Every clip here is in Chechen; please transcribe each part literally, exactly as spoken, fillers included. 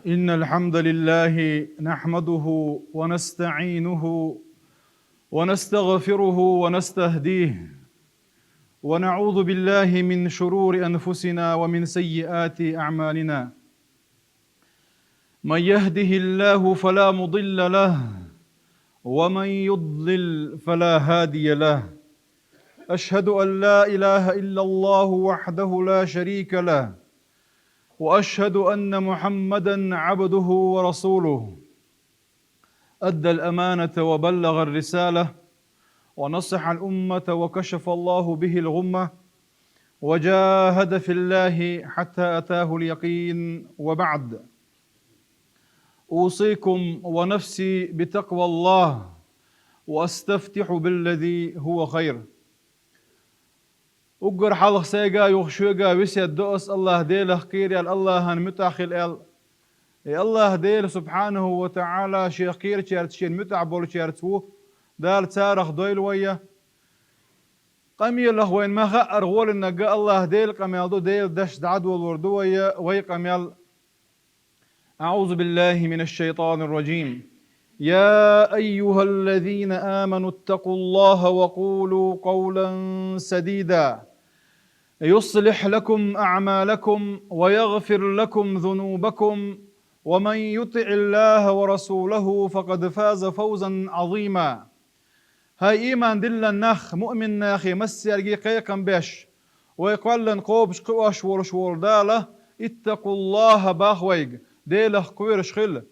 إن الحمد لله نحمده ونستعينه ونستغفره ونستهديه، ونعوذ بالله من شرور أنفسنا ومن سيئات أعمالنا. من يهده الله فلا مضل له، ومن يضلل فلا هادي له. أشهد أن لا إله إلا الله وحده لا شريك له، وأشهد أن محمدا عبده ورسوله. أدى الأمانة وبلغ الرسالة، ونصح الأمة، وكشف الله به الغمة، وجاهد في الله حتى أتاه اليقين، وبعد. أوصيكم ونفسي بتقوى الله، وأستفتح بالذي هو خير. Уггар хьалха сайга а юха шуьга а весет до ас, АллахӀ Делах кхера аьлла, АллахӀан муьтӀахь хила аьлла. И АллахӀ Дела, субхьанаху ва таӀала, Шех кхерачаьрца, Шена муьтӀахь болчаьрца ву, Дала царах дойла вай. Къамелах вайна ма хаъара гӀоланага АллахӀ Дела къамел ду, Дела дашца дӀадолор ду вай, вай къамел. أعوذ بالله من الشيطان الرجيم. يا أيها الذين آمنوا اتقوا الله وقولوا قولا سديدا يصلح لكم أعمالكم ويغفر لكم ذنوبكم ومن يطع الله ورسوله فقد فاز فوزا عظيما. ХӀай, ийман диллина нах, муъмин нахе массаьрга кхайкхам беш, вай кхоьллина кхобуш кхуьош волуш волу Дала, иттакъуллахӀа, боху вайга, Делах кхоьруш хила.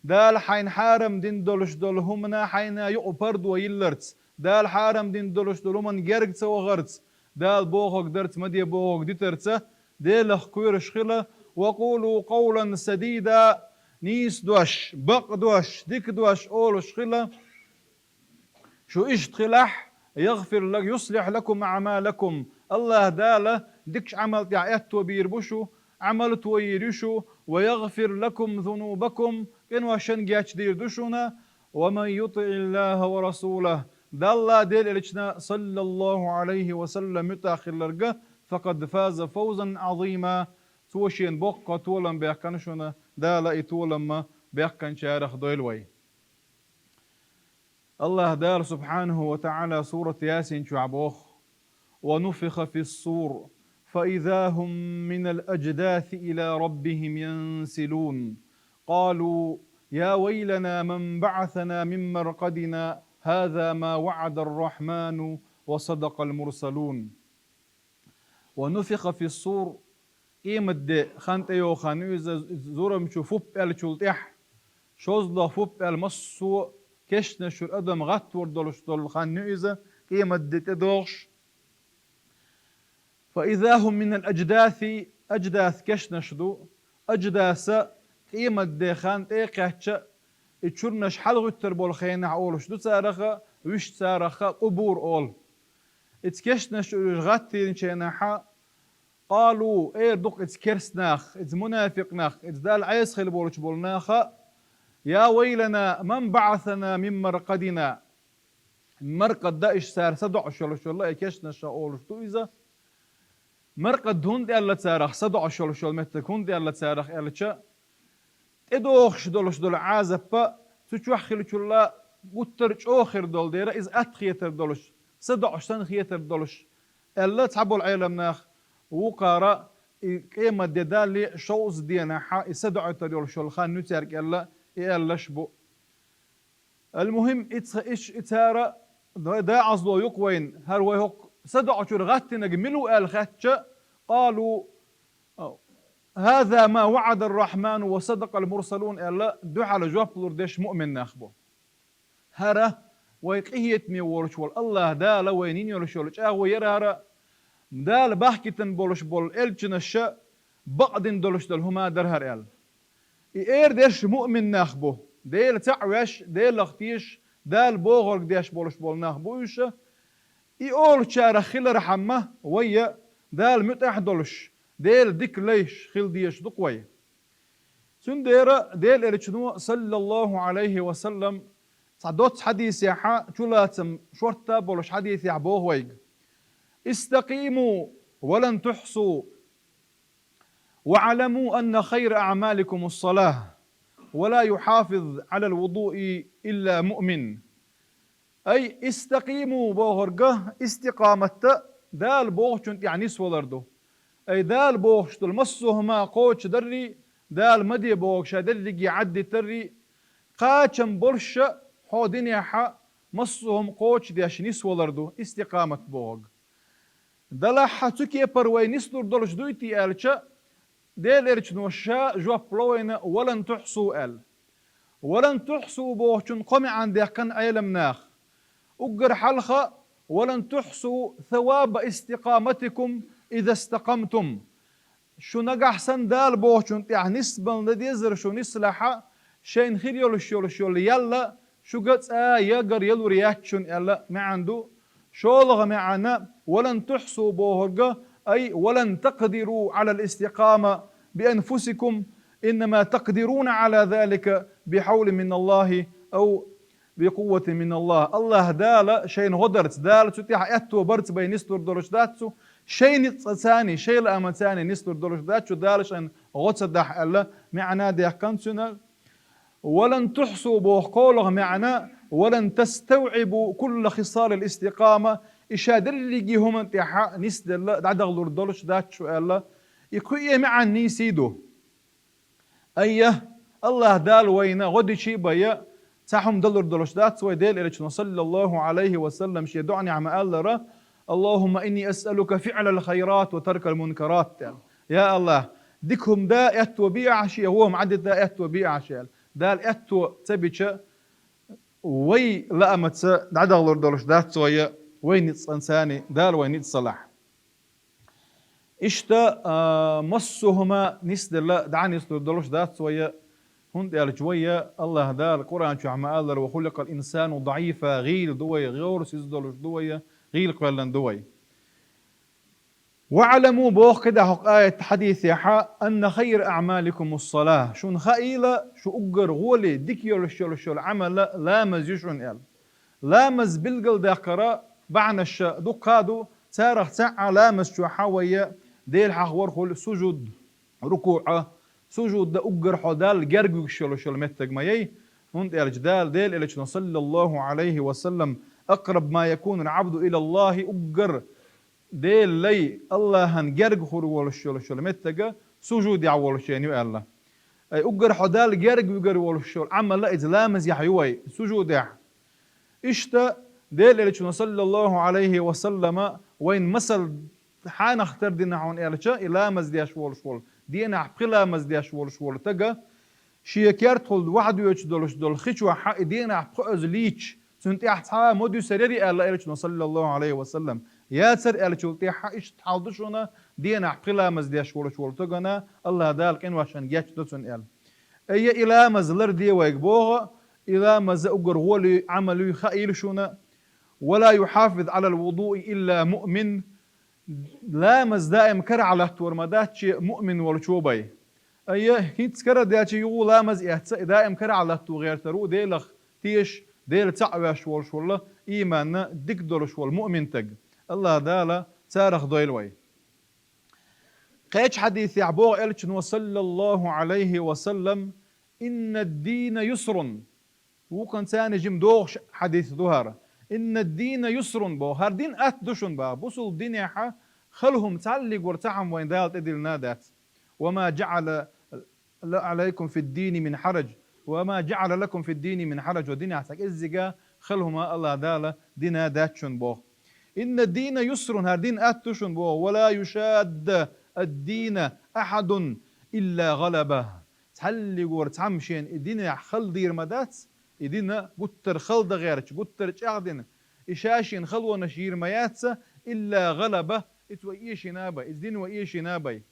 Дала хьайна хьарам дина долуш долу хӀуманна хьайна юкъа пардо йилларца, Дала хьарам дина долуш долу хӀуманна герга ца вахарца, Дала бохург дарца, ма де бохург дитарца, Делах кхоьруш хила, ва къулу къовлан садида, нийса дош, бакъ дош, дика дош олуш хила. Шу иштта хилахь, ягъфир лак-, юслихь лакум аъмалакум. АллахӀ Дала дикачу Ӏамал тӀехь аьтто бийр бу шу, Ӏамал тойийр ю шу, ва ягъфир лакум зунубакум, къиношна гечдийр ду шуна, ва ман ютиъиллахӀа ва расулахӀ, Далла Делан Элчана, саллаллахӀу Ӏалайхи ва саллам, муьтӀахь хилларг, факъад фаза фавзан Ӏазима, цо шена боккха толам баьккхина шуна, Дала и толам ма баьккхинчарах дойла вай. АллахӀ Дала, субхьанахӀу ва таӀала, сурат Ясин чохь боху: «Ва нуфиха фис-сур, фа иза хӀум минал аждаси ила раббихӀим янсилун. Къалу: я вайлана ман баӀасана мин маркъадина, хӀаза ма ваӀадар-рахьману ва садакъал мурсалун». «Ва нуфиха фис-сур», къематде хан тӀейогӀу хан ю иза, зурамчу фуп аьллачул тӀаьхьа, шозлагӀа фуп аьлла массо а кешнаш чуьра адам гӀаттор долуш долу хан ю иза, къематде тӀедогӀуш. «Фа иза хӀум минал аждаси», аждас кешнаш ду, аждаса къематде хан тӀе а кхаьчча, и чуьрнаш хьалагӀуьттур болу хенахь олуш ду цараха, вуьш цараха къубур олу. Иза кешнаш чуьра гӀаттийначу хенахьа, къалу, эр ду-кх иза керст нах, иза мунафикъ нах, иза Далла Ӏеса хила болуш болу наха: я вайлана ман баӀасана мин маркъадина. Маркъад дан иштта цара садоӀуш йолуш йолу, и кешнаша олуш ду иза. Маркъад хӀунда аьлла царах, садоӀуш йолуш йолу меттиг хӀунда аьлла царах аьлча, тӀедогӀуш долуш долу Ӏазап цу чохь хиллачул а гуттар а чӀогӀа хир долу дела, иза атта хетар долуш, садоӀуш санна хетар долуш, аьлла цхьаболу Ӏеламнаха, вукхара и къематде далале шовзткъа денахьа и садоӀуьйтур йолуш йолу хан ю цаьрга аьлла, и аьллаш бу. Ал-мухӀим, и ца-, иш-, и цара да-, дакъазло ю-кх вайна, хӀара вай хӀокху садоӀучуьра гӀаттийнарг мила ву аьлла хаьттича, къалу: «ХӀаза ма ваӀадар-рахьману ва садакъал мурсалун», аьлла, дуьхьал жоп лур деш муъмин нах бу. ХӀара вай къинхетаме волуш волу АллахӀ Дала вайна йина йолуш йолу чӀагӀо яра хӀара, Дала бахкийтина болуш болу элчанаша бакъдина долуш долу хӀума дара хӀара аьлла. И эр дерш муъмин нах бу, Дела цхьаъ веш, Делах тешаш, Дала бохург деш болуш болу нах бу уьш. И олучарах хилархьама, вай а Дала муьтӀахь долуш, Делан дика лайш хила дезаш ду-кх вай. Цундела Делан Элчано, саллаллахӀу Ӏалайхи ва саллам, цхьа доцца хьадисехьа, чулацам шортта а болуш хьадисехь боху вайга: «Истакъиму ва лан тухьсу, ва Ӏаламу анна хайра аъмаликумус-салахӀ». ولا يحافظ على الوضوء إلا مؤمن. Ай, истакъиму бохург истикъамат Дала бохучун тӀехь нисвалар ду. Ай, Дала бохуш долу массо а хӀума кхочушдаррий, Дала ма де бохург ша дерриге Ӏаддитаррий, кхачам болуш а хьо динехь массо а хӀума кхочушдеш нисвалар ду истикъамат бохург. Делахь а цу кепара вай нислур долуш дуй те аьлча, Делан Элчано ша жоп ло вайна: «Ва лан тухьсу», – аьлла. «Ва лан тухьсу» бохучун кхо маьӀна даьккхина Ӏеламнаха. Уггар хьалха: «Ва лан тухьсу саваба истикъаматикум иза стакъамтум». Шу нагахь санна Дала бохучун тӀехь нисбална дан дезара шу нислахь а, шайна хир йолуш йолуш йолу ял шуьга цкъа а ягар ялур яц шуна аьлла маьӀна ду. ШолгӀа маьӀна: «Ва лан тухьсу» бохург, ай, «ва лан такъдиру Ӏалал истикъама би анфусикум, иннама такъдируна Ӏала залика би хьавлин миналлахӀи ав би къувватин миналлахӀ». АллахӀ Дала шайна гӀо дарца, Дала цу тӀехь аьтто барца бен нислур долуш дац цу, шайн ницкъацаний, шайн лаамацаний нислур долуш дац цу, Дала шайна гӀо ца дахь аьлла маьӀна даьккхина цуьнан. «Ва лан тухьсу» боху кхоалгӀа маьӀна: «Ва лан таставӀибу кулла хисалил истикъама», и ша дерриге хӀуманна тӀехь нисделла дӀадахлур долуш дац шу аьлла. И кхуье маьӀна нийса ду. Айя, АллахӀ Дала вайна гӀо дичи а бай, цхьа хӀума далур долуш дац вай. Делан Элчано, саллаллахӀу Ӏалайхи ва саллам, шен доӀанехь ма-аллара: «АллахӀумма инни асъалука фиӀлал хайрат ва таркал мункарат», – аьлла. Я АллахӀ, дика хӀума дан аьтто бе ахь шен, гӀо хӀума Ӏадита аьтто бе ахь шен аьлла. Дала аьтто ца бича, вай лаамаца дӀадахлур долуш дац вай, вай ницкъанцаний Дала вай ницкъ ца лахь. Иштта, а, массо а хӀума нисделла дӀа а нислур долуш дац вай, хӀунда аьлча вай, АллахӀ Дала Къуръан чохь ма-аллара: «Ва хуликъал инсану даӀифа», гӀийла ду вай, гӀорасиз долуш ду вай, гӀийла кхоьллина ду вай. «ВаӀламу», боху кхидӀа хӀокху аят хьадисехь, «анна хайра аӀмаликумус-салах». Шуна хаийла, шу уггар гӀоли дика йолуш йолуш йолу Ӏамал ламаз ю шуна аьлла. Ламаз билгалдаккхара бахьанаш дуккха а ду, царах цхьаъ ламаз чохь вай Дела хьахорхула сужуд, рукуӀа, сужуда уггар хьо Далла герга вуьгуш йолуш йолу меттиг ма яй, хӀунда аьлча Дала, Делан Элчано, саллаллахӀу Ӏалайхи ва саллам: «Акъраб ма якунул Ӏабду илаллахӀи», уггар Делан лай АллахӀан герга хир волуш йолуш йолу меттиг сужудехь волуш шена ю аьлла. Ай, уггар хьо Далла герга вуьгур волуш йолу Ӏамал иза ламазехь ю вай, сужудехь. Иштта Делан Элчано, саллаллахӀу Ӏалайхи ва саллама, вайна масал хьанах тардина хьуна аьлча, и ламаз деш волуш волу, денахь пхи ламаз деш волуш волу стага, шен кертахула вахьа доьдуш долуш долу хи чохь и денахь пхоьазза лийча, цунна тӀехь цхьа а ма дуьсур яра аьлла Элчано, саллаллахӀу Ӏалайхи ва саллам. Яцара аьллачул тӀаьхьа иштта хьал ду шуна денахь пхи ламаз деш волуш волу стагана, АллахӀ Дала къиношна гечдо цунна аьлла. Айя, и ламаз ларде вайга боху, и ламаз уггар гӀоли Ӏамал юй хаийла шуна. «Ва ла юхьафиз Ӏалал вудуи илла муъмин». Ламаз даим карахь латтор ма дац шен муъмин волчо бен. Айя, хӀинцца карара даьлча юха ламаз эцна, и даим карахь латто гӀертар ву Делах тешаш, Дела цхьаъ веш волуш волу, ийманна дика долуш волу муъмин стаг. АллахӀ Дала царах дойла вай. Кхечу хьадисехь боху Элчано, саллаллахӀу Ӏалайхи ва саллам: «Иннад-дина юсрун». Вукхунца жима догӀуш хьадис ду хӀара. «Иннад-дина юсрун», боху, хӀара дин атта ду шуна, боху. Бусулба динехь хала хӀума цхьаллиг вара цхьа хӀума вайна Дала тӀедиллина дац. «Ва ма жаӀала Ӏалайкум фид-дини мин хьараж». «Ва ма жаӀала лакум фид-дини мин хьараж». Ва динехь цхьа кӀеззига хала хӀума АллахӀ Дала дина дац шуна, боху. «Иннад-дина юсрун», хӀара дин атта ду шуна, боху. «Ва ла юшадда ад-дина ахьадун илла гӀалабах». Цхьаллиг вара цхьамма шена и динехь хала дийр ма дац, и дина гуттар хала дан гӀерташ, гуттар чӀагӀдина, и ша шена халонаш йийр ма яц, илла гӀалабах, иза вай эшийна бен, иза дин вай эшийна бен.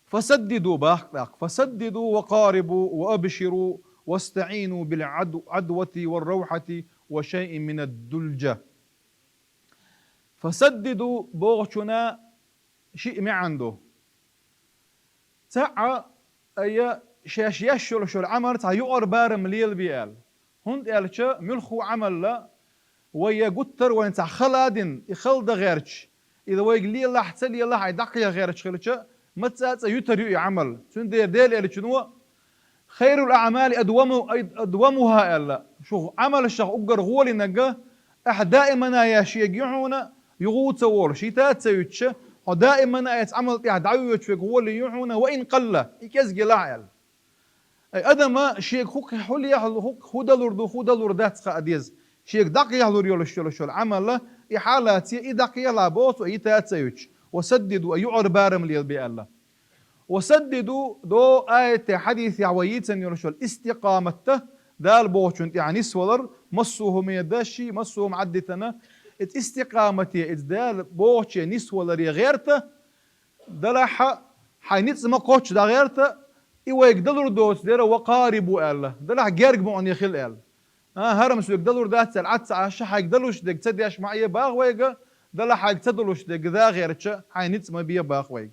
«Фасаддиду», боху тӀаккха, «фасаддиду ва къарибу ва абширу вастаӀину бил Ӏад-, Ӏадвати ва равхьати ва шайъин минад-дулжа». «Фасаддиду» бохучунна шиъ маьӀна ду. ЦаӀ, айя, шаьш еш йолуш йолу Ӏамал цхьа юкъара барам лелабе аьлла. ХӀунда аьлча муьлхха Ӏамал вай гуттар а вайна цхьа хала а дина, и хала дан гӀерташ, иза вайга лелахь а, ца лелахь а, и дӀакхаьха гӀерташ хилча, маца а цӀа юьтур ю и Ӏамал. Цундела Делан Элчано: «Хайрул аъмали адваму-, ад-, адвамуха», аьлла. Шух Ӏамалшах уггар гӀолинарг, ахь даимана яь шега ю хьуна, юху ца волуш, йита ца юьтуш, хьо даимана эцу Ӏамал тӀехь дӀавоьдуш верг гӀоле ю хьуна, «ва ин къалла», и кӀезиг елахь аьлла. Ай, адама шега хӀу-, хӀу лехьал-, хӀу-, хӀу далур ду, хӀу далур дац хаа деза. Шега дӀакхехьалур йолуш йолуш йолу Ӏамал, и хьалаца, и дӀакхехьалахь боху цо, йита ца юьтуш. «Ва саддиду», ай, юкъара барам лелабе аьлла. «Ва саддиду», до аятехь, хьадисехь вай йийцина йолуш йолу истикъамат, Дала бохучун тӀехь нисвалар, массо а хӀума дашший, массо а хӀума Ӏаддитана, иза истикъамате, иза Дала бохуче нисваларе гӀерта, делахь хьайн ницкъ ма кхоччу дӀагӀерта, и вайга далур доцу дера, «ва къарибу» аьлла, делахь герга мукъане хила аьлла. А, хӀара-м соьга далур дац аьлла, Ӏад ца Ӏаш, хьайга далуш дерг ца деш ма Ӏе баха вайга, делахь хьайга ца далуш дерг дӀагӀерча, хьайн ницкъ ма бе баха вайга.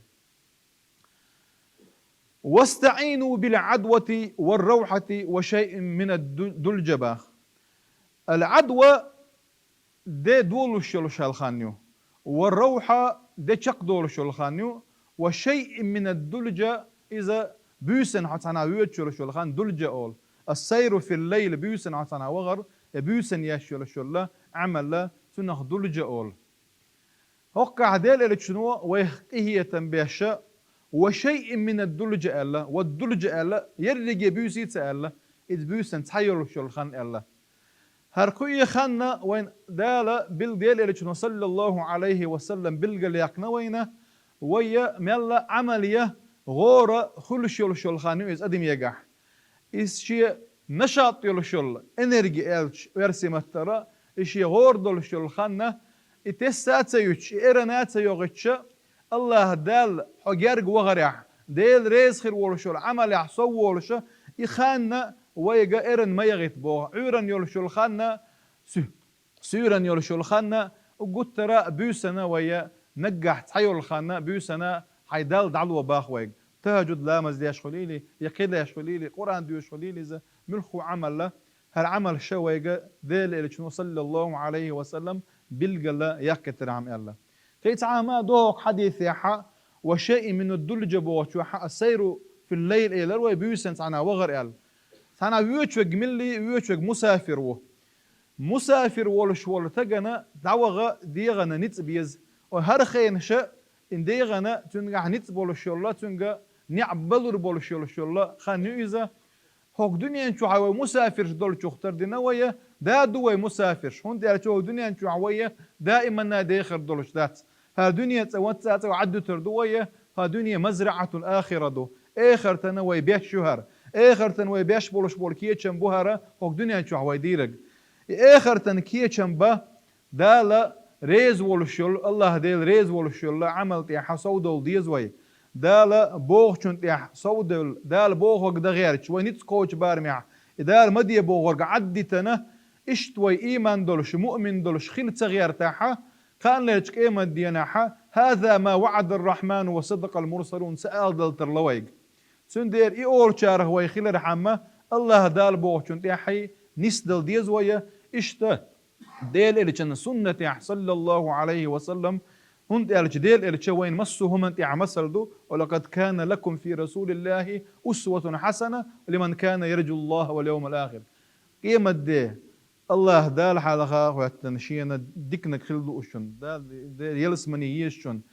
«ВастаӀину бил-Ӏадвати ва-р-равхьати ва шайъин мина ду-, дульжа», баха. Ал-Ӏадва де долуш йолуш хьал хан ю. «Ва-р-равхьа» де чекхдолуш йолу хан ю. «Ва шайъин мина дульжа», иза буьйсанна хьо цхьаьна воьдуш йолуш йолу хан дульжа олу. «Ас-сайру фил-лайл», буьйсанна хьо цхьаьна вахар, я буьйсанна еш йолуш йолу Ӏамал, цунах дульжа олу. ХӀоккхахь Делан Элчано вайх къинхетам беш, «ва шайъин мина дульжа» аьлла, «ва дульжа» аьлла, ерриге буьйсий ца аьлла, иза буьйсанна цхьа йолуш йолу хан аьлла. ХӀара кху и хан вайна Дала бил-, Делан Элчано, саллаллаху Ӏалайхи ва саллам, билгалъяьккхина вайна, вай мелла Ӏамал я гӀора хуьлуш йолуш йолу хан ю иза адамегахь. Иза шен нашат йолуш йолу, энерги аьлча, оьрсийн маттара, и шен гӀора долуш йолу хан, и тесса а ца юьтуш, и эрна а ца йогӀуьйтуш, АллахӀ Далла хьо герга вахарехь, Дела реза хир волуш йолу Ӏамалехь сов волуш, и хан вайга эрна ма яхийта боху. Ӏуьйранна йолуш йолу хан, суь-, суьйранна йолуш йолу хан, уггар а буьйсанна вай наггахь цхьа йолу хан, буьйсанна хьайн Далла дӀало баха вайга. ТахӀажжуд ламаз деш хуьлийла, я кхидӀа деш хуьлийла, Къуръан доьшуш хуьлийла иза, муьлхха Ӏамал, хӀара Ӏамал ша вайга Делан Элчано, саллаллаху Ӏалайхи ва саллам, билгалъяьккхийтархьама аьлла. Кхин цхьа хӀума ду хӀокху хьадисехь, «ва шайъин мина дульжа» бохучохь, «ас-сайру фил-лайл» элира вай, буьйсанна цхьаьна вахар аьлла. Цхьаьна воьдуш верг милли, воьдуш верг мусафир ву. Мусафир волуш волу стагана дӀаваха дегӀана ницкъ беза. Ой, хӀара хенаш и дегӀана цуьнгахь ницкъ болуш йолла, цуьнга неӀ балур болуш йолуш йолла хан ю иза. ХӀокху дуьнен чохь вай мусафирш долчух тардина вай, да ду вай мусафирш, хӀунда аьлча хӀокху дуьнен чохь вай даиманна дехар долуш дац. ХӀара дуьне цӀа вац, цӀа Ӏаддуьтур ду вай, хӀара дуьне мазраӀатул ахира ду. Эхартана вай беш ю хӀара. Эхартана вай беш болуш болу кечам бу хӀара, хӀокху дуьнен чохь вай дийриг. И эхартан кечам бан, Дала реза волуш йолу, АллахӀ Дела реза волуш йолу Ӏамал тӀехь совдовла деза вай. Дала бохучун тӀехь совдевлла, Дала бохург дан гӀерташ, вай ницкъ кхочу барамехь, и Дала ма де бохург Ӏаддитана, иштта вай ийман долуш, муъмин долуш хила ца гӀертахь, кханалерчу къемат дийнахь, «ХӀаза ма ваӀадар-рахьману ва садакъал-мурсалун» ца ала дала тарло вайга. Цундела и олучарах вай хилархьама, АллахӀ Дала бохучун тӀехь нисдала деза вай, иштта Делан Элчан суннатехь, саллаллаху Ӏалайхи ва саллам, хӀунда аьлча Делан Элча вайна массо а хӀуманна тӀехь масал ду: «Ва лакъад кана лакум фи расулиллахи усватун хьасана лиман кана яржуллаха вал явмал ахир». Къемат де АллахӀ Дала хьалха хӀоьттина шена диканиг хила луучун, Дала де-, ялсамани езачун,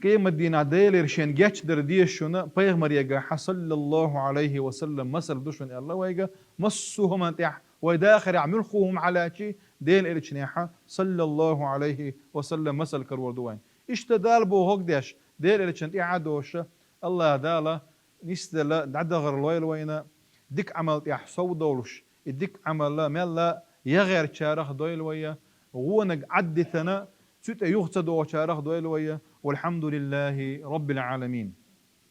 къемат дийнахь Делера шен гечдар дезачун пайхамарегахь, саллаллаху Ӏалайхи ва саллам, масал ду шуна аьлла вайга, массо а хӀуманна тӀехь, вай дахарехь муьлхха хӀума хьалаьцча, Делан Элчанехь, саллаллаху Ӏалайхи ва саллам, масал карор ду вайн. Иштта Дала бохург деш, Делан Элчан тӀаьхьа а доьшуш, АллахӀ Дала нисдала дӀадахар лойла вайна, дика Ӏамал тӀехь совдовлуш, и дика Ӏамал мелла яхъярчарах дойла вай, гӀонаг Ӏаддитана, цу тӀе юха ца догӀучарах дойла вай. Валхьамдулиллахи Раббил Ӏаламин.